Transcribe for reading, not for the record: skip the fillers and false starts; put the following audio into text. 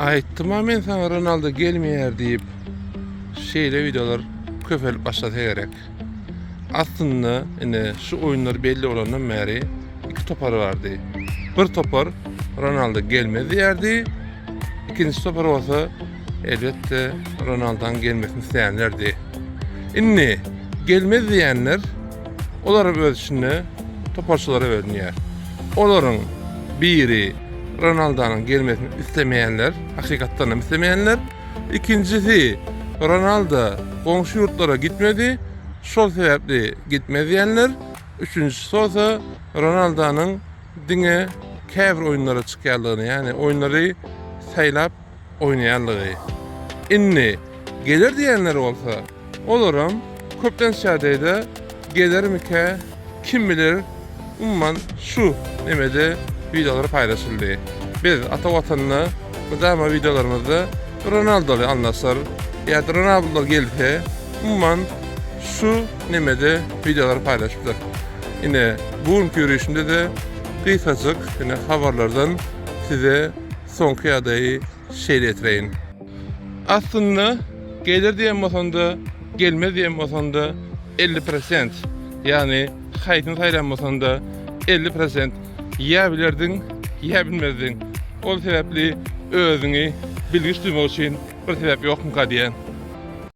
Aýtdym-a men saňa Ronaldo gelmeýär diýip. Şeýle wideolar köpelip başlasa gerek. Aslynda ine şu oýunlar belli bolandan bäri iki topar bardy. Bir topar Ronaldo gelmez diýerdi. Ikinji topar bolsa elbetde Ronaldoň gelmesini isleýänlerdi. Indi gelmez diýenler olar hem öz içinde toparçalara bölünýär. Olaryň biri Ronaldonyň gelmesini islemeýänler, hakykatdan hem islemeýänler. Ikinjisi Ronaldo goňşy ýurtlara gitmedi, şol sebäpli gitmez diýenler. Üçünjisi bolsa Ronaldonyň diňe käbir oýunlara çykýanlygyny, ýagny oýunlary saýlap oýnaýanlygy. Indi geler diýenler bolsa, Olaram köplenç ýagdaýda gelermikä kim biler umuman şu nemede wideolar paýlaşyldy. Biz Ata Watanda mydama wideolarymyzda Ronaldoly Al Nassr ýa-da Ronaldolar gelse umuman şu nemede wideolar paýlaşypdyr. Ine bu günki ýörişimde-de gysgajyk ine habarlardan size soňky ýagdaýy şeýle ýetireýin. Aslynda geler diýen bolsanda, gelmez diýen bolsanda 50 prosent. Ýagny haýsyny saýlan bolsanda 50 prosent ýa bilerdiň, ýa bilmezdiň. Ol sebäpli özüňi bilgiç duýmak üçin bir sebäp ýokmyka diýen.